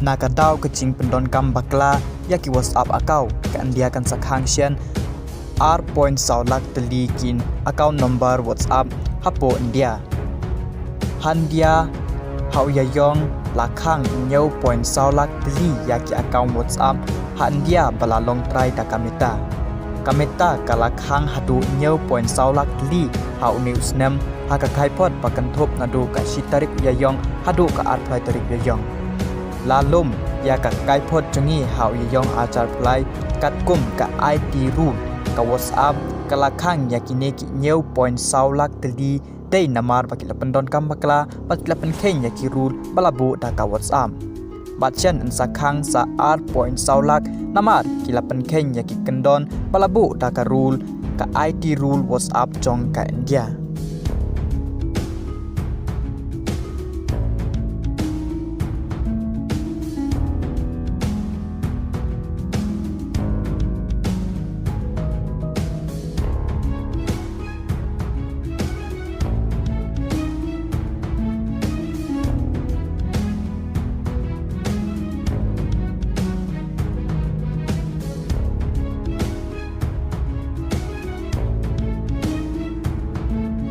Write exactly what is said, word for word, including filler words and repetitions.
Na ka daw ka jingpyndonkam bakla ïa ki WhatsApp account, ka India kan sa khang shen ar point saw lak tylli ki account number WhatsApp hapoh India. Ha India, ha u ïaïong la khang hynñiew point saw lak tylli ïa ki account WhatsApp ha India ba la long trai da ka Meta. Ka Meta ka la khang haduh hynñiew point saw lak tylli ha une u snem, ha ka kaiphod ba kynthup naduh ka shi tarik u ïaïong haduh ka arphew lai tarik u ïaïong. La lum ïa ka kaiphod jong ngi ha u ïaïong arphew lai, katkum ka I T rule, ka WhatsApp ka la khang ïa kine ki hynñiew point saw lak tylli dei namar ba ki la pyndonkam bakla bad ki la pynkheiñ ïa ki rule ba la buh da ka WhatsApp. Bad shen yn sa khang sa ar point saw lak namar ki la pynkheiñ ïa ki kyndon ba la buh da ka rule, ka I T rule WhatsApp jong ka India.